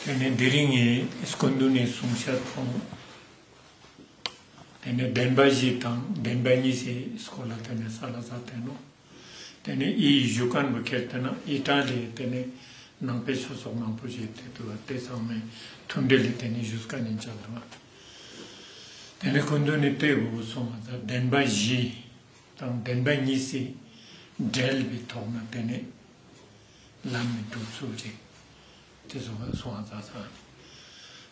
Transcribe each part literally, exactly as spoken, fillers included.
ཏེ་ནེ་དེ་རིང་ངི་སྐུ་མདུན་ནི་གསུང་བཤད་པོ། ཏེ་ནེ་བདེན་པ་བཞི་དང་བདེན་པ་གཉིས་སི་སྐོར་ལ་ཏེ་ནེ་སལ་ལ་ཛད་དེ་ནོག། ཏེ་ནེ་འི་ཞུ་ཁན་བོ་ཁྱེར་ཏེ་ན་ཨི་ཊ་ལི་ཏེ་ནེ་ནང་པའི་ཆོས་ཚོགས་མང་པོ་ཞིག་ཏེ་དུག་པ་ཏེ་ཚང་མའི་མཐུན་འབྲེལ་ལི་ཏེ་ནེ་ཞུས་ཁན་ནི་ཆ་ལ། ཏེ་ནེ་སྐུ་མདུན་ནི་ཏེ་བོ་གསུངས་པ་ད་བདེན་པ་བཞི་དང་བདེན་པ་གཉིས་སི་འབྲེལ་བའི་ཐོག་ནེ་ཏེ་ནེ་ལམ་མི་འདུག་ཚུལ་ཅིག་ཏེ་ཚོ་གསུངས་པ་ཛད་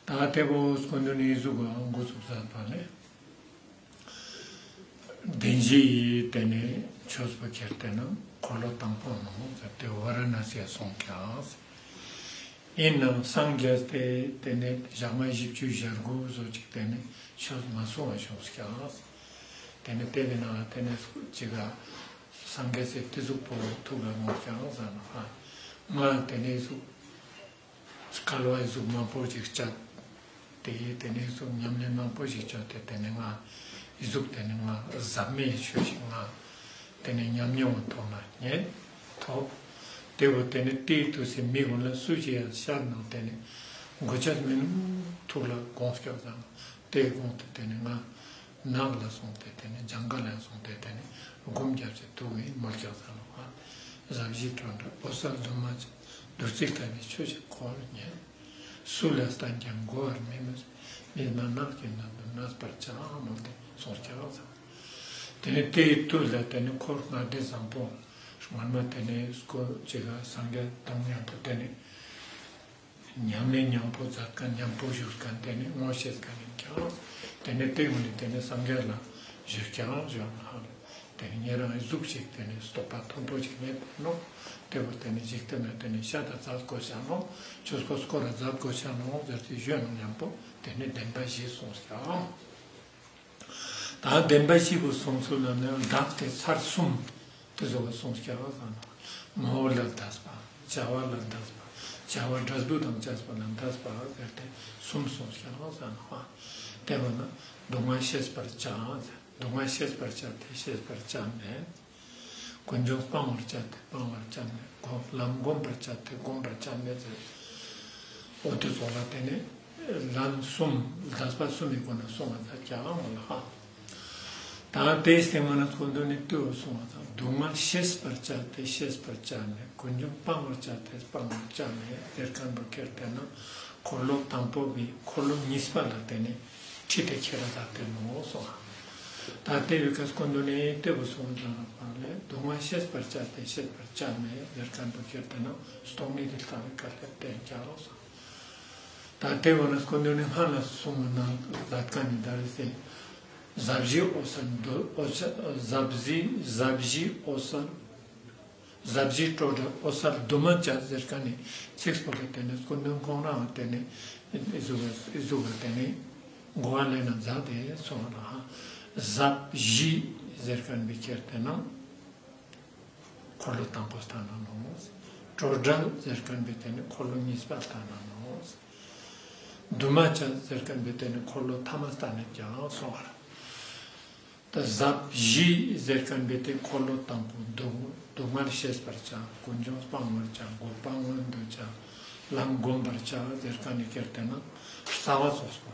ས། ད་ཏེ་བོ་སྐུ་མདུན་ནི་ཟུག་ག་འགོ་ཚུགས་ཛད་པ་ལེ། བདེན་བཞིའི་ཏེ་ནེ་ཆོས་པོ་ཁྱེར་ཏེ་ན་འཁོར་ལོ་དང་པོ་ནོག་ཟེར་ཏེ་ཝཱ་ར་ཎ་སི་གསུངས་ཀྱག། ཨིན་ནའང་སངས་རྒྱས་ཏེ་ཏེ་ནེ་ཞག་མ་བཞི་བཅུ་ཞེ་དགུ་ཙོགས་ཅིག་ཏེ་ནེ་ཆོས་མ་གསུངས་པ་བྱུང་ཀྱག། ཏེ་ནེ་ཏེ་བོའི་ནང་ཏེ་ནེ་ཅིག་ག་སངས་རྒྱས་སི་ཏེ་ཟུག་པོ་ཐུགས་ལ་དགོངས་ཀྱག་ཟེར་ན་ང་ཏེ་ནེ་ཟུག་སྐལ་བ་ཟུག་མང་པོ་ཞིག་སྤྱད་དེ་ཏེ་ནེ་ཟུག་ཉམས་ལེན་མང་པོ་ཞིག་ཅོས་ཏེ་ཏེ་ནེ་ང་ཟུག་ཏེ་ནེ་ང་ཟབ་མོའི་ཆོས་ཤིག་ང་ཏེ་ནེ་ཉམས་མྱོང་ཐོབ་ན་ཉན་ཐོབ། ཏེ་བོ་ཏེ་ནེ་ཏེའི་དུས་སུ་མི་གུན་ལ་སུ་ཞིག་ཡང་ཤད་ན་ཏེ་ནེ་གོ་ཆ་མེད་ནོག་ཐུགས་ལ་དགོངས་ཀྱག་ཟེར་ན་ཏེ་དགོངས་ཏེ་ཏེ་ནེ་ང་ནགས་ལ་སོང་སྟེ་ཏེ་ནེ་ཇང་གལ་ལ་སོང་སྟེ་ཏེ་ནེ་སྒོམ་རྒྱབ་སྟེ་དུག་ཨིན་མོལ་ཀྱག་ཟེར་ནོག། ཟབ་ཞི་སྤྲོས་བྲལ་འོད་གསལ་འཛུམ་མ་ཅན། བདུད་རྩི་ལྟ་བུའི་ཆོས་ཤིག་ཁོ་རང་ཉིད། སུ་ལ་བསྟན་ཀྱང་གོ་བར་མི་ནུས། མི་སྨྲ་ནགས་ཀྱི་ནང་དུ་གནས་པར་བྱ། མོལ་ཏེ་གསུངས་ཀྱག་ཟེར། ཏེ་ནེ་ཏེའི་དུས་ལ་ཏེ་ནེ་འཁོར་ལྔ་སྡེ་བཟང་པོ་སྔོན་མ་ཏེ་ནེ་སྐུ་ཅིག་ག་སངས་རྒྱས་དང་མཉམ་པོ་ཏེ་ནེ་ཉམས་ལེན་མཉམ་པོ་ཛད་ཁན་མཉམ་པོ་བཞུགས་ཁན་ཏེ་ནེ་ངོ་ཤེས་ཁན་ཨིན་ཀྱག། ཏེ་ནེ་ཏེ་གུན་ནི་ཏེ་ནེ་སངས་རྒྱས་ལ་ཞུས་ཀྱག་ཞུ་ན་ཧ་ལ་ཏེ་ནེ་ཉེ་རང་ཟུག་ཅིག་ཏེ་ནེ་རྟོགས་པ་མཐོན་པོ་ཞིག་མེད་ནོག། ཏེ་བོ་ཏེ་ནེ་འཇིག་རྟེན་ན་ཏེ་ནེ་ཤད་ད་ཛད་གོས་ཤ་ནོག། ཆོས་སྐོར་སྐོར་ར་ཛད་གོས་ཤ་ནོག་ཟེར་ཏེ་ཞུ་ན་མཉམ་པོ་ཏེ་ནེ་བདེན་པ་བཞི་གསུངས་ཀྱག། ད་བདེན་པ་བཞི་བོ་གསུངས་ཚུལ་ལ་ནི་བདག་སྟེ་ཚར་གསུམ་ཏེ་ཟུག་ག་གསུངས་ཀྱག་ཟེར་ན། ངོ་བོ་ལས་འདས་པ། བྱ་བ་ལས་འདས་པ། བྱ་བ་འབྲས་བུ་དང་བཅས་པ་ལས་འདས་པ་ཟེར་ཏེ་གསུམ་གསུངས་ཀྱག་ཟེར་ན། ཏེ་བོ་ནི་སྡུག་བསྔལ་ཤེས་པར་བྱ་ཟེར། སྡུག་བསྔལ་ཤེས་པར་བྱ་སྟེ་ཤེས་པར་བྱ་མེད། ཀུན་འབྱུང་སྤང་བར་བྱ་སྟེ་སྤང་བར་བྱ་མེད། ལམ་བསྒོམ་པར་བྱ་སྟེ་བསྒོམ་པར་བྱ་མེད་ཟེར། འོ་ཏེ་ཙོགས་ལ་ཏེ་ནེ་ལམ་གསུམ་འདས་པ་གསུམ་མི་སྒོ་ནས་གསུངས་པ་ད་ཀྱག་མོལ་ཧ། ད་ཏེའི་སྟེང་ན་སྐུ་མདུན་ནི་ཏེ་བོ་གསུངས་པ་ད་སྡུག་བསྔལ་ཤེས་པར་བྱ་སྟེ་ཤེས་པར་བྱ་མེད། ཀུན་འབྱུང་སྤང་བར་བྱ་སྟེ་སྤང་བར་བྱ་མེད་ཟེར་ཁན་བོ་ཁྱེར་ཏེ་ན་འཁོར་ལོ་དང་པོ་བོའི་འཁོར་ལོ་གཉིས་པ་ལ་ཏེ་ནེ་ཁྲིད་དེ་ཁྱེར་ར་ཛད་དེ་ནོག་གསུངས། ད་ཏེ་བོའི་ཀ་སྐུ་མདུན་ནི་ཏེ་བོ་གསུངས་ཙ་ན་པ་ལས་སྡུག་བསྔལ་ཤེས་པར་བྱ་སྟེ་ཤེས་པར་བྱ་མེད་ཟེར་ཁན་བོ་ཁྱེར་ཏེ་ན་སྟོང་ཉིད་དེ་ལྟ་བུའི་བཀའ་ལས་བསྟན་ཀྱག་ལོ་གསུངས། ད་ཏེ་བོ་ནི་སྐུ་མདུན་ནི་སྔ་ལ་གསུངས་ན་ཛད་ཁན་ནི་ད་རེ་སེ་ཟབ་ཞི་འོད་གསལ་འདུ་འོད་གསལ་ཟབ་ཞི་ཟབ་ཞི་འོད་གསལ། ཟབ་ཞི་སྤྲོས་བྲལ་འོད་གསལ་འདུས་མ་བྱས་ཟེར་ཁན་ནི་ཚིག་པོ་ལ་ཏེ་ནེ་སྐུ་མདུན་ཁོང་རང་ཏེ་ནེ་ཨི་ཟུག་ཨི་ཟུག་ཏེ་ནེ་གོ་བ་ལེན་ན་ཛད་དེ་སོང་ལ་ཧ། ཟབ་ཞི་ཟེར་ཁན་བོའི་ཁྱེར་ཏེ་ན་འཁོར་ལོ་དང་པོ་ལྟ་ན་ནོག། སྤྲོས་བྲལ་ཟེར་ཁན་བོའི་ཏེ་ནེ་འཁོར་ལོ་གཉིས་པ་ལྟ་ན་ནོག། འདུས་མ་བྱས་ཟེར་ཁན་བོའི་ཏེ་ནེ་འཁོར་ལོ་ཐ་མ་ལྟ་ན་ཀྱག་སོང་བ། ད་ཟབ་ཞི་ཟེར་ཁན་བོའི་ཏེ་འཁོར་ལོ་དང་པོ་སྡུག་སྡུག་བསྔལ་ཤེས་པར་བྱ། ཀུན་འབྱུང་སྤང་བར་བྱ། འགོག་པ་མངོན་དུ་བྱ། ལམ་བསྒོམ་པར་བྱ་ཟེར་ཁན་ནི་ཁྱེར་ཏེ་ན་རྩ་བ་ཙོགས་པོ་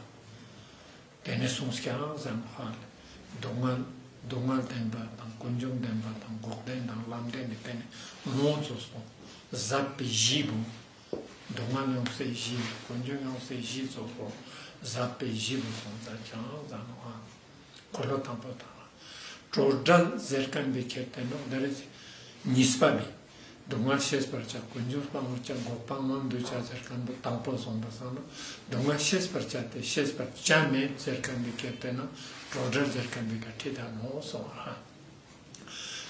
ཏེ་ནེ་གསུངས་ཀྱག་ཟེར་ན་ཧ་ལེ། སྡུག་བསྔལ་སྡུག་བསྔལ་བདེན་པ་དང་ཀུན་འབྱུང་བདེན་པ་དང་འགོག་བདེན་དང་ལམ་བདེན་ནི་ཏེ་ནེ་ངོ་བོ་ཙོགས་པོ་ཟབ་པའི་ཞི་བོ། སྡུག་བསྔལ་ཡོང་སའི་ཞི། ཀུན་འབྱུང་ཡོང་སའི་ཞི་ཙོགས་པོ་ཟབ་པའི་ཞི་བོ་གསུངས་ཀྱག་ཟེར་ན་ཧ། འཁོར་ལོ་དང་པོ་དང་། སྤྲོས་བྲལ་ཟེར་ཁན་བོའི་ཁྱེར་ཏེ་ན་ད་རེ་སེ་གཉིས་པ་བོའི་སྡུག་བསྔལ་ཤེས་པར་བྱ། ཀུན་འབྱུང་སྤང་བར་བྱ། འགོག་པ་མངོན་དུ་བྱ་ཟེར་ཁན་བོ་དང་པོ་སོང་པ་སང་ན་སྡུག་བསྔལ་ཤེས་པར་བྱ་སྟེ་ཤེས་པར་བྱ་མེད་ཟེར་ཁན་བོའི་ཁྱེར་ཏེ་ན་སྤྲོས་བྲལ་ཟེར་ཁན་བོའི་ཀ་ཁྲིད་ད་ནོག་སོང་ཧ།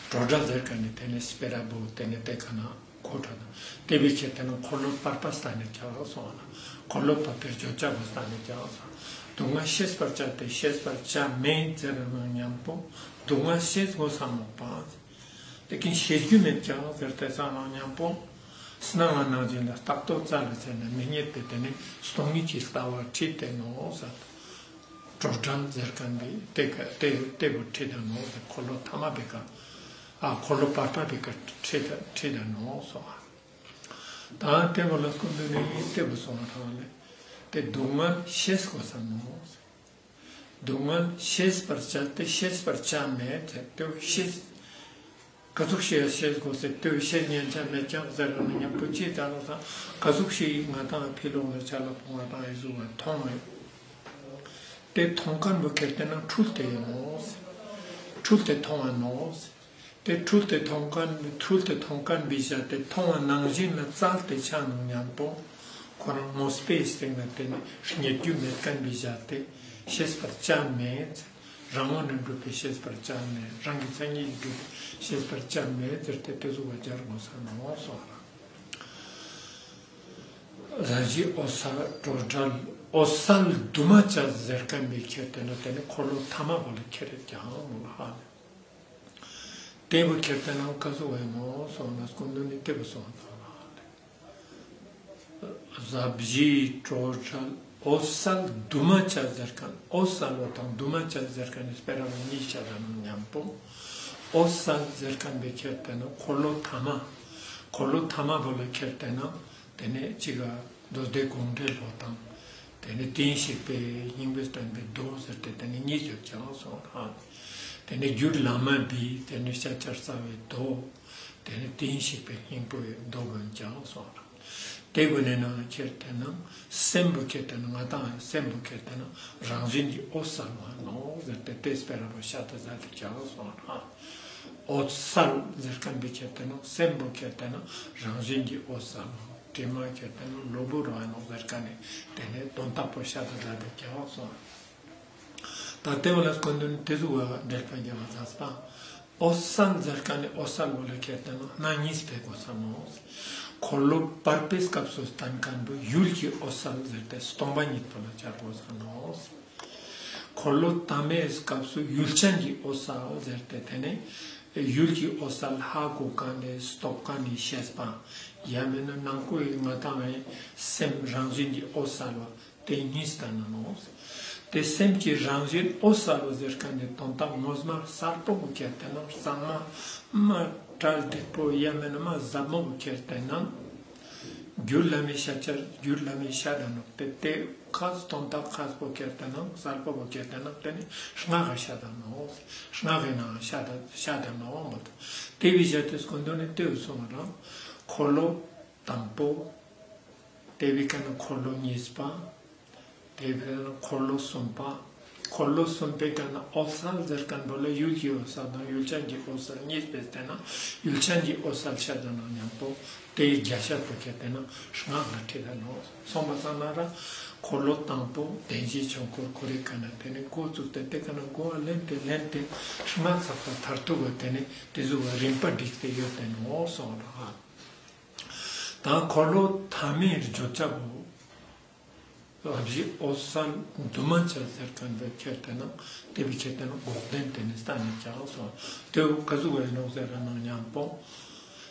སྤྲོས་བྲལ་ཟེར་ཁན་ནི་ཏེ་ནེ་སྤེ་ར་བོ་ཏེ་ནེ་ཏེ་ཀ་ན་གོ་ཁྲོ་ན་ཏེ་བོའི་ཁྱེར་ཏེ་ན་འཁོར་ལོ་བར་པ་ལྟ་ན་ཀྱག་སོང་ན་འཁོར་ལོ་བར་པའི་བརྗོད་བྱ་བོ་ལྟ་ན་ཀྱག་སོང་། སྡུག་བསྔལ་ཤེས་པར་བྱ་སྟེ་ཤེས་པར་བྱ་མེད་ཟེར་ན་མཉམ་པོ་སྡུག་བསྔལ་ཤེས་དགོས་ས་མོ་པ། ཏེ་ཀིན་ཤེས་རྒྱུ་མེད་ཀྱག་ཟེར་ཏེ་ས་ན་མཉམ་པོ་སྣང་བ་ནང་བཞིན་ལ་རྟག་ཏུ་རྩ་ལས་ཟེར་ན་མི་རྙེད་པའི་ཏེ་ནེ་སྟོང་ཉིད་ཀྱི་ལྟ་བ་ཁྲིད་དེ་ནོག་ཟེར། སྤྲོས་བྲལ་ཟེར་ཁན་བོའི་ཏེ་ཀ་ཏེ་ཏེ་བོ་ཁྲིད་ད་ནོག་ཟེར། འཁོར་ལོ་ཐ་མ་བོའི་ཀ་ཨ་འཁོར་ལོ་བར་པ་བོའི་ཀ་ཁྲིད་ད་ཁྲིད་ད་ནོག་སོང་ཨ། ད་དེ་བོ་ལ་སྐུ་མདུན་ནི་དེ་བོ་སོང་བ་ལེ། དེ་སྡུག་བསྔལ་ཤེས་དགོས་ས་ནོག། སྡུག་བསྔལ་ཤེས་པར་བྱ་སྟེ་ཤེས་པར་བྱ་མེད་ཟེར་དེ་བོ་ཤེས། ག་ཟུག་ཤེས་ཤེས་དགོས་ཟེར་དེ་བོ་ཤེས་ཉན་ཆ་མེད་ཀྱང་ཟེར་ར་ན་མཉམ་པོ་ཅི་ལྟ་ནོག་ས། ག་ཟུག་ཤེས་ང་དང་ཕི་ལོག་ལ་ཆ་ལ་ཕོ་ང་དང་ཨི་ཟུག་བ་མཐོང་བས། དེ་མཐོང་མཁན་བོ་ཁྱེར་ཏེ་ན་འཁྲུལ་ཏེ་ཡིན་ནོག། འཁྲུལ་ཏེ་མཐོང་བ་ནོག། དེ་འཁྲུལ་ཏེ་མཐོང་མཁན་འཁྲུལ་ཏེ་མཐོང་མཁན་བི་ཞག་དེ་མཐོང་བ་ནང་བཞིན་ལ་བཙལ་ཏེ་ཆ་ནང་མཉམ་པོ་ཁོ་རང་ངོ་སྤེལ་སྟེང་ན་དེ་ནི་རྙེད་རྒྱུ་མེད་མཁན་བི་ཞག་དེ་ཤེས་པར་བྱ་མེད། རང་ངོས་ནས་གྲུབ་པའི་ཤེས་པར་བྱ་མེད། རང་གི་མཚན་ཉིད་ཀྱིས་གྲུབ་པའི་ཤེས་པར་བྱ་མེད་ཟེར་ཏེ་དེ་ཟུག་བ་སྦྱར་དགོས་ས་ནོག་སོང་ར། ཟབ་ཞི་འོད་གསལ་སྤྲོས་བྲལ་འོད་གསལ་འདུས་མ་བྱས་ཟེར་མཁན་བི་ཁྱེར་ཏེ་ན་དེ་ནི་འཁོར་ལོ་ཐ་མ་བོ་ལ་ཁྱེར་ཏེ་ཀྱང་མོ་ལ་ཧ་ལེ། དེ་བོ་ཁྱེར་ཏེ་ན་ག་ཟུག་བས་མོ་སོང་ན་སྐུ་མདུན་ནི་དེ་བོ་སོང་ཙང་ལ་ཟབ་ཞི་སྤྲོས་བྲལ་འོད་གསལ་འདུས་མ་བྱས་ཟེར་མཁན་འོད་གསལ་བོ་དང་འདུས་མ་བྱས་ཟེར་མཁན་ནི་སྤེ་ར་བོ་གཉིས་ཆ་ལ་ནང་མཉམ་པོ། འོད་གསལ་ཟེར་མཁན་བི་ཁྱེར་ཏེ་ན་འཁོར་ལོ་ཐ་མ། འཁོར་ལོ་ཐ་མ་བོ་ལ་ཁྱེར་ཏེ་ན་དེ་ནས་གཅིག་ག་མདོ་སྡེ་དགོངས་འགྲེལ་བོ་དང་། དེ་ནས་དེ་ཉིད་གཤེགས་པའི་སྙིང་པོས་བསྟན་པའི་མདོ་ཟེར་ཏེ་དེ་ནས་གཉིས་ཡོད་ཀྱང་སོང་ར། དེ་ནས་རྒྱུད་བླ་མ་བི་དེ་ནས་ཤཱཀྱ་རྩ་བའི་མདོ། དེ་ནས་དེ་ཉིད་གཤེགས་པའི་སྙིང་པོའི་མདོ་བོ་ཀྱང་སོང་ར། དེ་བོ་ནས་ན་ཁྱེར་ཏེ་ན་སེམས་བོ་ཁྱེར་ཏེ་ན་ང་དང་སེམས་བོ་ཁྱེར་ཏེ་ན་རང་བཞིན་གྱི་འོད་གསལ་བ་ནོག་ཟེར་ཏེ་དེ་སྤེ་ར་བོ་ཤ་ད་ཟ་དེ་ཀྱང་སོང་ར། འོད་གསལ་ཟེར་མཁན་བི་ཁྱེར་ཏེ་ན་སེམས་བོ་ཁྱེར་ཏེ་ན་རང་བཞིན་གྱི་འོད་གསལ་བ། དྲི་མ་ཁྱེར་ཏེ་ན་གློ་བུར་བ་ནོག་ཟེར་མཁན་ནི་དེ་ནས་དོན་དག་པོ་ཤ་ད་ཟ་དེ་ཀྱང་སོང་ར། ད་དེ་བོ་ལ་སྐུ་མདུན་ནི་དེ་ཟུག་བ་འགྲེལ་པ་རྒྱབ་པ་མཛད་པ། འོད་གསལ་ཟེར་མཁན་ནི་འོད་གསལ་བོ་ལ་ཁྱེར་ཏེ་ན་སྣང་གཉིས་སྤེལ་དགོས་ས་ནོག། འཁོར་ལོ་བར་པའི་སྐབས་སུ་བསྟན་མཁན་བོ་ཡུལ་གྱི་འོད་གསལ་ཟེར་ཏེ་སྟོང་པ་ཉིད་པོ་ལ་སྦྱར་དགོས་ས་ནོག། འཁོར་ལོ་ཐ་མའི་སྐབས་སུ་ཡུལ་ཅན་གྱི་འོད་གསལ་ཟེར་ཏེ་དེ་ནས་ཡུལ་གྱི་འོད་གསལ་ཧ་གོ་མཁན་ནི་རྟོགས་མཁན་ནི་ཤེས་པ། ཡང་མིན་ན་ནང་ཁོའི་ང་དང་ངི་སེམས་རང་བཞིན་གྱི་འོད་གསལ་བ། དེ་གཉིས་ལྟ་ན་ནོག། དེ་སེམས་ཀྱི་རང་བཞིན་འོད་གསལ་བ་ཟེར་མཁན་ནི་དོན་དག་ངོ་མ་གསལ་པོ་བོ་ཁྱེར་ཏེ་ན་གཙང་མ་མ་གྲ་སྒྲིག་པོ་ཡང་མིན་ན་མ་ཟབ་མོ་བོ་ཁྱེར་ཏེ་ན། རྒྱུད་བླ་མའི་ཤཱཀྱ་རྒྱུད་བླ་མའི་ཤ་ད་ནོག། དེ་དེ་ཁ་དོན་དག་ཁ་པོ་ཁྱེར་ཏེ་ན་གསལ་པོ་བོ་ཁྱེར་ཏེ་ན་དེ་ནི་སྔགས་ཀྱི་ཤ་ད་ནོག། སྔགས་ཀྱི་ནང་ཤ་ད་ཤ་ད་ནོག་མོལ་ཏེ། དེ་བི་ཞག་དེ་སྐུ་མདུན་ནི་དེ་བོ་སོང་ར། འཁོར་ལོ་དང་པོ། དེ་བི་ཀ་ན་འཁོར་ལོ་གཉིས་པ། དེ་བི་ཀ་ན་འཁོར་ལོ་གསུམ་པ། འཁོར་ལོ་གསུམ་པའི་ཀ་ན་འོད་གསལ་ཟེར་མཁན་བོ་ལ་ཡུལ་གྱི་འོད་གསལ་དང་ཡུལ་ཅན་གྱི་འོད་གསལ་གཉིས་སྤེལ་ཏེ་ན་ཡུལ་ཅན་གྱི་འོད་གསལ་ཤ་ད་ན་མཉམ་པོ་དེའི་རྒྱ་ཤ་པོ་ཁྱེར་ཏེ་ན་སྔགས་ལ་ཁྲིད་ད་ནོག། སོང་པ་སང་ན་ར་འཁོར་ལོ་དང་པོ་བདེན་བཞིའི་ཆོས་འཁོར་ཁོ་རའི་ཀ་ན་དེ་ནི་འགོ་བཙུགས་ཏེ་དེ་ཀ་ན་འགོ་བ་ལེན་ཏེ་ལེན་ཏེ་སྔགས་ཚགས་པ་མཐར་ཐུག་པ་དེ་ནི་དེ་ཟུག་བ་རིམ་པ་བསྒྲིགས་ཏེ་ཡོད་དེ་ནོག་སོང་ར། ད་འཁོར་ལོ་ཐ་མའི་བརྗོད་བྱ་བོ། ཟབ་ཞི་འོད་གསལ་འདུས་མ་བྱས་ཟེར་མཁན་བོ་ཁྱེར་ཏེ་ན་དེ་བི་ཁྱེར་ཏེ་ན་འགོག་བདེན་དེ་ནི་སྟན་ནི་ཀྱང་སོང་། དེ་བོ་ག་ཟུག་བས་ནོག་ཟེར་ར་ན་མཉམ་པོ།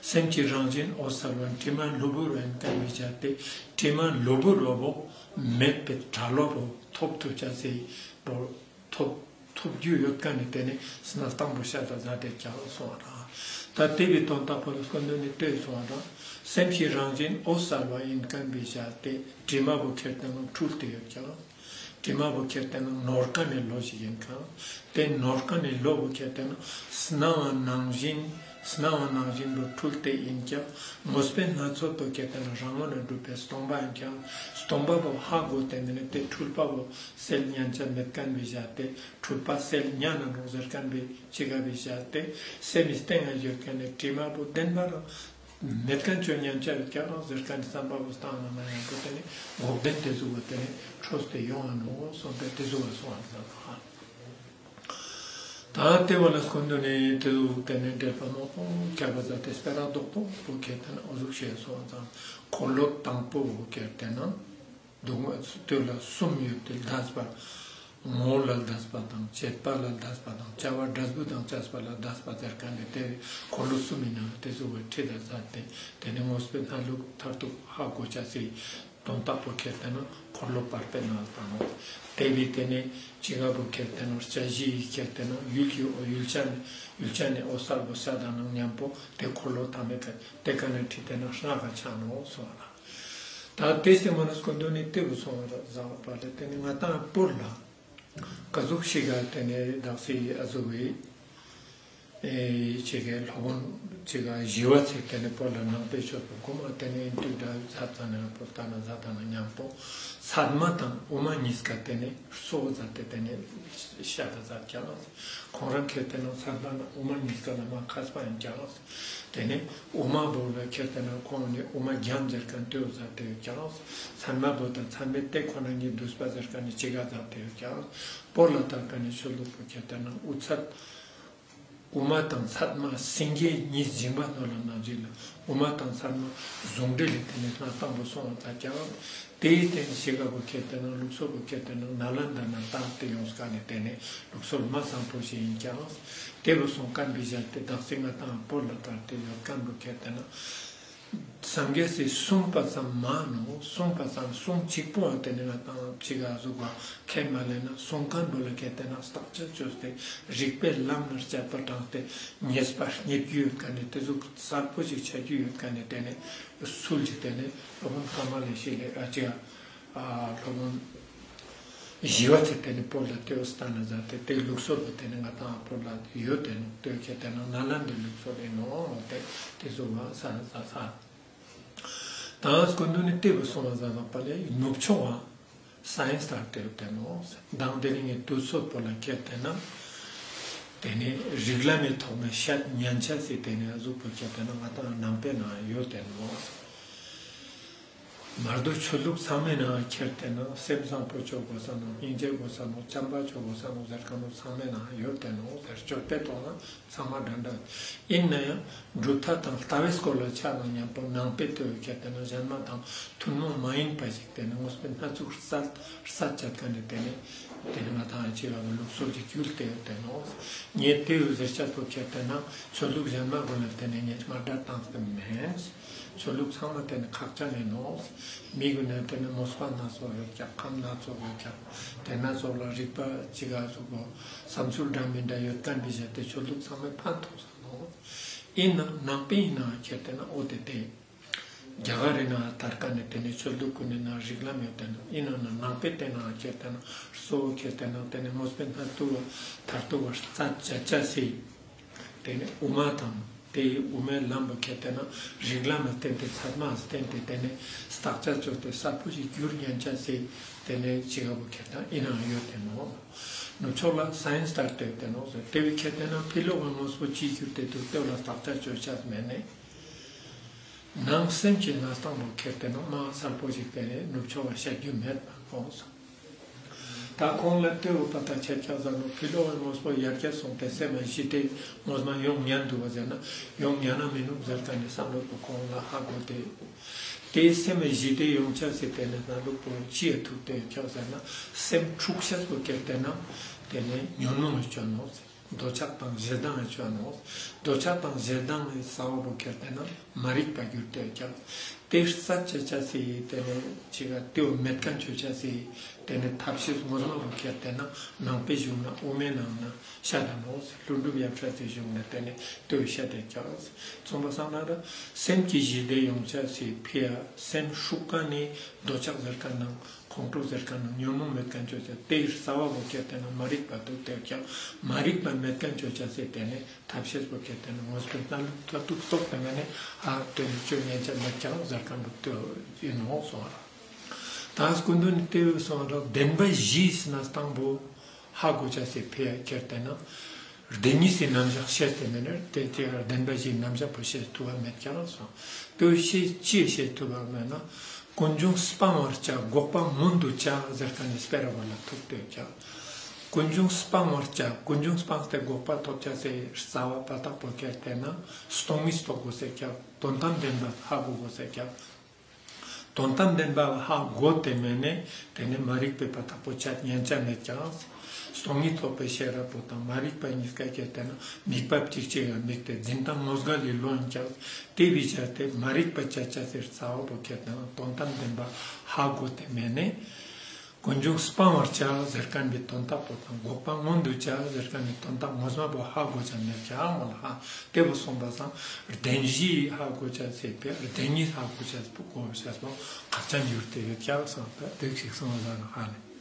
སེམས་ཀྱི་རང་བཞིན་འོད་གསལ་བ་དྲི་མ་གློ་བུར་བ་ཡིན་མཁན་བི་ཞག་དེ་དྲི་མ་གློ་བུར་བ་བོ་མེད་པའི་གྲྭ་ལོག་བོ་ཐོབ་ཐུབ་ཅེས་སི་བོ། ཐོབ་ཐོབ་རྒྱུ་ཡོད་མཁན་ནི་དེ་ནི་སྣ་དང་པོ་ཤ་ད་ཟ་དེ་ཀྱང་སོང་ར། ད་དེ་བི་དོན་དག་པོ་ལ་སྐུ་མདུན་ནི་དེ་སོང་ར། སེམས་ཀྱི་རང་བཞིན་འོད་གསལ་བ་ཡིན་མཁན་བི་ཞག་དེ་དྲི་མ་བོ་ཁྱེར་ཏེ་ན་འཁྲུལ་ཏེ་ཡོད་ཀྱང་། དྲི་མ་བོ་ཁྱེར་ཏེ་ན་ནོར་མཁན་ནི་བློ་ཞིག་ཡིན་ཀྱང་། དེ་ནོར་མཁན་ནི་བློ་བོ་ཁྱེར་ཏེ་ན་སྣང་བ་ནང་བཞིན་སྣང་བ་ནང་བཞིན་བོ་འཁྲུལ་ཏེ་ཡིན་ཀྱང་། ངོ་སྤེལ་སྣ་ཚོགས་པོ་ཁྱེར་ཏེ་ན་རང་ངོས་ནས་གྲུབ་པའི་སྟོང་པ་ཡིན་ཀྱང་། སྟོང་པ་བོ་ཧ་གོ་སྟེ་མིན་ན་དེ་འཁྲུལ་པ་བོ་སེལ་ཉན་ཆ་མེད་མཁན་བི་ཞག་དེ། འཁྲུལ་པ་སེལ་ཉན་ན་ནོག་ཟེར་མཁན་བི་ཅི་ག་བི་ཞག་དེ། སེམས་སྟེང་ན་ཡོད་མཁན་ནི་དྲི་མ་བོ་བདེན་པ་རང་མེད་མཁན་ཅོ་ཉན་ཆ་ཡོད་ཀྱང་ཟེར་མཁན་བསམ་པ་བོ་སྟན་ན་མ་ཡང་པོ་དེ་ནི་འགོག་བདེན་དེ་ཟུག་བ་དེ་ནི་འཕྲོས་ཏེ་ཡོང་ང་ནོག་སོང་སྟེ་དེ་ཟུག་བ་སོང་བ་ཟེར་ནོག། ད་དེ་བོ་ལ་སྐུ་མདུན་ནི་དེ་ཟུག་དེ་ནི་འགྲེལ་པ་མང་པོ་རྒྱབ་པ་ཟ་དེ་སྤེ་ར་རྡོག་རྡོག་པོ་ཁྱེར་ཏེ་ན་འོ་ཟུག་བཤད་སོང་ཙང་། འཁོར་ལོ་དང་པོ་བོ་ཁྱེར་ཏེ་ན། སྡུག་བསྔལ་དེ་ལ་གསུམ་ཡོད་དེ་ལྡན་པ། ངོ་བོ་ལ་ལྡན་པ་དང་བཅས་པ་ལ་ལྡན་པ་དང་བྱ་བ་འབྲས་བུ་དང་བཅས་པ་ལ་ལྡན་པ་ཟེར་མཁན་ནི་དེ་འཁོར་ལོ་གསུམ་ཡིན་ན་དེ་ཟུག་བའི་ཁྲིད་ད་ཟ་དེ་དེ་ནི་ངོ་སྤེལ་སྣ་ལུགས་མཐར་ཐུག་ཧ་གོ་ཆ་སི། དོན་དག་པོ་ཁྱེར་ཏེ་ན་འཁོར་ལོ་བར་པའི་ནང་ལ་བཏང་ནོག། དེ་བས་ཏེ་ནེ་ཅི་ག་བོ་ཁྱེར་ཏེ་ན་སྐྱ་བཞི་ཡི་ཁྱེར་ཏེ་ན་ཡུལ་གྱི་འོ་ཡུལ་ཅན་ཡུལ་ཅན་ནི་འོད་གསལ་བོ་ཤར་ཏེ་ན་མཉམ་པོ་དེ་འཁོར་ལོ་ཐ་མའི་ཀ་དེ་ཀ་ནེ་ཁྲིད་དེ་ན་ལྔ་ག་ཆ་ནོག་སོང་བ་ལ། ད་དེ་སེ་མ་ནེ་སྐུ་མདུན་ནི་དེ་བོ་སོང་བ་ལ་ཟ་བ་པ་ལ་ཏེ་ནེ་ང་ཏང་སྤོར་ལ། ཀ་ཟུག་ཤིག་ག་ཏེ་ནེ་དག་སེ་ཨ་ཟུག་བའི་ཨེ་ཅིག་གི་སློབ་དཔོན་ཅིག་ག་ཞི་བ་ཚེ་ཏེ་ནེ་སྤོར་ལ་ནང་པའི་ཆོས་པོ་གོ་མ་ཏེ་ནེ་དུས་ད་ཟ་ཙ་ན་སྤོར་ལྟ་ན་ཟ་ཙ་ན་མཉམ་པོ་སཱདྨ་དང་དབུ་མ་གཉིས་ཀ་ཏེ་ནེ་གཙོ་བོ་མཛད་དེ་ཏེ་ནེ་ཤད་ད་མཛད་ཀྱང་། ཁོང་རང་ཁྱེར་ཏེ་ན་སཱདྨ་དང་དབུ་མ་གཉིས་ཀ་ལ་མ་མཁས་པ་ཡིན་ཀྱང་། ཏེ་ནེ་དབུ་མ་བོ་ལ་ཁྱེར་ཏེ་ན་ཁོང་ནི་དབུ་མ་རྒྱན་ཟེར་ཁན་དེ་བོ་མཛད་དེ་ཡོད་ཀྱང་། སཱདྨ་བོ་དང་ཚད་མེད་དེ་ཁོ་ན་ཉིད་བསྡུས་པ་ཟེར་ཁན་ནི་ཅི་ག་མཛད་དེ་ཡོད་ཀྱང་། སྤོར་ལ་དར་ཁན་ནི་ཆོས་ལུགས་པོ་ཁྱེར་ཏེ་ན་དབུ་ཚད་དབུ་མ་དང་ཚད་མ་སེང་གེ་གཉིས་འཇིང་པ་ནོར་ལ་ནང་བཞིན་ལ་དབུ་མ་དང་ཚད་མ་ཟུང་འབྲེལ་ལས་ཏེ་ནེ་སྣང་སྟངས་པོ་སོང་བ་ད་ཀྱང་། དེའི་སྟེང་ཤེས་ཀ་བོ་ཁྱེར་ཏེ་ན་ལུགས་སྲོལ་བོ་ཁྱེར་ཏེ་ན་ནཱ་ལེནྡྲ་ན་དར་ཏེ་ཡོངས་ཀ་ནེ་ཏེ་ནེ་ལུགས་སྲོལ་མ་བཟང་པོ་ཞིག་ཡིན་ཀྱང་། དེ་བོ་སོང་ཀ་བི་ཞག་དེ་དག་སེ་ང་ཏང་སྤོར་ལ་དར་ཏེ་ཡོད་ཁན་བོ་ཁྱེར་ཏེ་ན་སངས་རྒྱས་སི་གསུངས་པ་ཙམ་མ་ནོག། གསུངས་པ་ཙམ་གསུང་གཅིག་པོ་ཨ་ཏེ་ནེ་ང་ཏང་ཅི་ག་ཟུག་པ་ཁས་མ་ལེན་ན་གསུང་ཁན་བོ་ལ་ཁྱེར་ཏེ་ན་བརྟག་དཔྱད་བཅོས་ཏེ་རིགས་པའི་ལམ་ལ་དཔྱད་པ་དྲངས་ཏེ་ཉེས་པ་རྙེད་རྒྱུ་ཡོད་ཁན་ནི་དེ་ཟུག་གསལ་པོ་ཞིག་ཆ་རྒྱུ་ཡོད་ཁན་ནི་ཏེ་ནེ་སུལ་ཞིག་ཏེ་ནེ་སློབ་དཔོན་ཀ་མ་ལ་ཤཱི་ལའི་ཨ་ཅི་ཨ་སློབ་དཔོན་ཞི་བ་ཚེ་ཏེ་ནེ་སྤོར་ལ་དེ་བོ་སྟན་ན་མཛད་དེ་དེ་ལུགས་སྲོལ་བོ་ཏེ་ནེ་ང་ཏང་སྤོར་ལ་ཡོད་དེ་ནོག། དེ་བོ་ཁྱེར་ཏེ་ན་ནཱ་ལེནྡྲའི་ལུགས་སྲོལ་ཡིན་ནོག། དེ་དེ་ཟུག་ང་ས་ས་ས། ད་སྐུ་མདུན་ནི་དེ་བོ་སོང་བ་ཟ་ན་པ་ལས་ནུབ་ཕྱོགས་པ་སའེན་སི་དར་ཏེ་ཡོད་དེ་ནོག། མདང་དེ་རིང་ངི་དུས་ཚོད་པོ་ལ་ཁྱེར་ཏེ་ན་ཏེ་ནེ་རིགས་ལམ་མི་ཐོག་ནེ་ཤད་ཉན་ཆ་སི་ཏེ་ནེ་གཟུགས་པོ་ཁྱེར་ཏེ་ན་ང་ཏང་ནང་པའི་ནང་ཡོད་དེ་ནོག། མར་དུ་ཆོས་ལུགས་ཚང་མའི་ནང་ཁྱེར་ཏེ་ན་སེམས་བཟང་པོ་ཅོ་དགོས་ས་ནོག། སྙིང་རྗེ་དགོས་ས་ནོག། བྱམས་པ་ཅོ་དགོས་ས་ནོག་ཟེར་ཁན་བོ་ཚང་མའི་ནང་ཡོད་དེ་ནོག་ཟེར། སྤྱོད་པའི་ཐོག་ན་ཚང་མ་འདྲ་འདྲ་ཡིན་ན་ཡང་གྲུབ་མཐའ་དང་ལྟ་བའི་སྐོར་ལ་ཆ་ན་མཉམ་པོ་ནང་པའི་དེ་བོ་ཁྱེར་ཏེ་ན་གཞན་མ་དང་ཐུན་མོང་མ་ཡིན་པ་ཞིག་ཏེ་ནེ་དངོས་པོའི་སྣ་ཚོགས་རྩད་རྩད་བཅད་ཁན་ནི་ཏེ་ནེ་ཏེ་ནེ་ང་ཏང་ཅི་ལ་ལུགས་སྲོལ་ཅིག་གྱུར་ཏེ་ཡོད་དེ་ནོག། ངས་དེ་བོ་ཟེར་ཆ་ཐུབ་ཁྱེར་ཏེ་ན་ཆོས་ལུགས་གཞན་མ་གུན་ལ་ཏེ་ནེ་ངས་དམའ་འབེབས་བཏང་སྟེ་མེད། ཆོས་ལུགས་ཚང་མ་ཏེ་ནེ་ཁག་ཅན་ཡིན་ནོག། མི་གུན་ལ་ཏེ་ནེ་མོས་པ་སྣ་ཚོགས་ཡོད་ཀྱང་ཁམས་སྣ་ཚོགས་ཡོད་ཀྱང་ཏེ་སྣ་ཚོགས་ལ་རིག་པ་ཅིག་ག་ཟུག་པོ་བསམ་ཚུལ་འདྲ་མི་འདྲ་ཡོད་ཁན་བི་ཞག་དེ་ཆོས་ལུགས་ཚང་མས་ཕན་ཐོགས་ས་ནོག། ཡིན་ན་ནང་པའི་ཡིན་ན་ཁྱེར་ཏེ་ན་འོ་དེ་དེ་རྒྱ་གར་རི་ན་དར་ཁན་ནི་ཏེ་ནེ་ཆོས་ལུགས་གུན་ནི་ན་རིགས་ལམ་ཡོད་དེ་ནོག། ཡིན་ན་ན་ནང་པའི་ཏེ་ན་ཁྱེར་ཏེ་ན་གཙོ་བོ་ཁྱེར་ཏེ་ན་ཏེ་ནེ་དངོས་པོའི་སྣ་ཚོགས་པ་མཐར་ཐུག་པ་རྩད་བཅད་ཆ་སི་ཏེ་ནེ་དབུ་མ་དང་དེའི་དབུ་མའི་ལམ་པོ་ཁྱེར་ཏེ་ན་རིགས་ལམ་ལ་བརྟེན་ཏེ་ཚད་མ་ལ་བརྟེན་ཏེ་ཏེ་ནེ་བརྟག་དཔྱད་བཅོས་ཏེ་གསལ་པོ་ཞིག་གྱུར་ཉན་ཆ་སི་ཏེ་ནེ་ཅི་ག་བོ་ཁྱེར་ཏེ་ན་ཡིན་ན་ཡོད་དེ་ནོག། ནུབ་ཕྱོགས་ལ་སའེན་སི་དར་ཏེ་ཡོད་དེ་ནོག་ཟེར། དེ་བོ་ཁྱེར་ཏེ་ན་ཕི་ལོགས་ལ་དངོས་པོ་ཅི་གྱུར་ཏེ་འདུག་དེ་བོ་ལ་བརྟག་དཔྱད་བཅོས་ཆ་མེད་ནེ། ནང་སེམས་ཀྱི་གནས་སྟངས་པོ་ཁྱེར་ཏེ་ན་མ་གསལ་པོ་ཞིག་ཏེ་ནེ་ནུབ་ཕྱོགས་པ་བཤད་རྒྱུ་མེད་པ་ནོག་ཟེར། ད་ཁོང་ལ་ལྟོས་པ་ད་ཆད་ཀྱག་ཟེར་ནོག། ཕི་ལོགས་པའི་དངོས་པོ་ཡར་རྒྱས་སོང་སྟེ་སེམས་ཞི་བདེ་དངོས་མ་ཡོང་ཉན་འདུག་པ་ཟེར་ན་ཡོང་ཉན་ན་མི་ནུག་ཟེར་ཁན་ནི་བསམ་བློ་པོ་ཁོང་ལ་ཧ་གོ་སྟེ། དེ་སེམས་ཞི་བདེ་ཡོང་ཆ་སི་ཏེ་ནེ་ན་ལུགས་པོ་ཅི་ཡ་ཐུག་སྟེ་ཡོད་ཀྱག་ཟེར་ན་སེམས་འཁྲུག་ཤེས་པོ་ཁྱེར་ཏེ་ན་ཏེ་ནེ་ཉོན་མོངས་ཡོད་ཀྱག་ནོག། འདོད་ཆགས་དང་ཞེ་སྡང་ཡོད་ཀྱག་ནོག། འདོད་ཆགས་དང་ཞེ་སྡང་ངི་རྩ་བ་པོ་ཁྱེར་ཏེ་ན་མ་རིག་པ་གྱུར་ཏེ་ཡོད་ཀྱག། དེ་རྩད་བཅད་ཆ་སི་ཏེ་ནེ་ཅི་ག་དེ་བོ་མེད་ཁན་ཅོ་ཆ་སི་ཏེ་ནེ་ཐབས་ཤེས་དངོས་མ་བོ་ཁྱེར་ཏེ་ན་ནང་པའི་གཞུང་ན་དབུ་མའི་ནང་ན་ཤད་ད་ནོག། ལྷུན་གྲུབ་ཡབ་སྲས་སི་གཞུང་ན་ཏེ་ནེ་དེ་བོ་ཤད་དེ་ཀྱག། ཙམ་པ་སང་ན་ར་སེམས་ཀྱི་ཞི་བདེ་ཡོང་ཆ་སི་ཕི་ཡ་སེམས་ཤུགས་ཀ་ནེ་འདོད་ཆགས་ཟེར་ཁན་ནང་ཁོང་ཁྲོ་ཟེར་ཁན་ནང་ཉོན་མོངས་མེད་ཁན་ཅོ་ཆ་དེ་རྩ་བ་བོ་ཁྱེར་ཏེ་ན་མ་རིག་པ་འདུག་སྟེ་ཀྱག། མ་རིག་པ་མེད་ཁན་ཅོ་ཆ་སི་ཏེ་ནེ་ཐབས་ཤེས་པོ་ཁྱེར་ཏེ་ན་དངོས་པོའི་ན་ལུགས་ཐོག་ཏུ་སོགས་ཏེ་ནེ་ཨ་དེ་ནེ་ཅོ་ཉན་ཆ་མེད་ཀྱག་ཟེར་ཁན་བོ་དེ་ཡིན་ནོག་སོང་བ་ར། ད་སྐུ་མདུན་ནི་དེ་བོ་སོང་བ་ར་བདེན་པ་བཞིའི་གནས་སྟངས་པོ་ཧ་གོ་ཆ་སི་ཕི་ཡ་ཁྱེར་ཏེ་ན་བདེན་གཉིས་སི་རྣམ་གཞག་ཤེས་ཏེ་མེད་ན་དེ་དེ་བདེན་པ་བཞིའི་རྣམ་གཞག་པོ་ཤེས་ཐུབ་པ་མེད་ཀྱག་སོང་། དེ་བོ་ཤེས་ཅི་ཤེས་ཐུབ་པ་མེད་ན། ཀུན་འབྱུང་སྤང་བར་བྱ། འགོག་པ་མངོན་དུ་བྱ་ཟེར་ཁན་ནི་སྤེ་ར་བོ་ལ་ཐུག་སྟེ་ཡོད་ཀྱག། ཀུན་འབྱུང་སྤང་བར་བྱ། ཀུན་འབྱུང་སྤངས་ཏེ་འགོག་པ་ཐོབ་ཆ་སི་རྩ་བ་པ་དག་པོ་ཁྱེར་ཏེ་ན་སྟོང་ཉིད་རྟོགས་དགོས་ཟེར་ཀྱག། དོན་དམ་བདེན་པ་ཧ་གོ་དགོས་ཟེར་ཀྱག། དོན་དམ་བདེན་པ་ཧ་གོ་སྟེ་མེད་ན་དེ་ནི་མ་རིག་པའི་བར་དག་པོ་ཆད་ཉན་ཆ་མེད་ཀྱག། སྟོང་ཉིད་རྟོགས་པའི་ཤེས་རབ་པོ་དང་མ་རིག་པ་གཉིས་ཀ་ཁྱེར་ཏེ་ན་དམིགས་པ་གཅིག་གཅིག་ལ་དམིགས་ཏེ་འཛིན་སྟངས་ངོ་བོ་ལ་ལོན་ཀྱག། དེ་བས་ཆ་སྟེ་མ་རིག་པ་ཆད་ཆ་ཟེར་རྩ་བ་པོ་ཁྱེར་ཏེ་ན་དོན་དམ་བདེན་པ་ཧ་གོ་སྟེ་མེད་ན། ཀུན་འབྱུང་སྤང་བར་བྱ་ཟེར་མཁན་པའི་དོན་དག་པོ་དང་འགོག་པ་མངོན་དུ་བྱ་ཟེར་མཁན་པའི་དོན་དག་ངོ་མ་པོ་ཧ་གོ་ཆ་མེད་ཀྱག་མོལ་ཧ། དེ་བོ་སོང་པ་སང་བདེན་བཞི་ཧ་གོ་ཆ་ཟེར་བའི་བདེན་གཉིས་ཧ་གོ་ཆ་ཟེར་བའི་གོ་ཆ་པོ་ཁག་ཅན་ཡོད་དེ་ཡོད་ཀྱག་སོང་པ་དེ་ཞིག་སོང་པ་སང་ཧ་ལེ།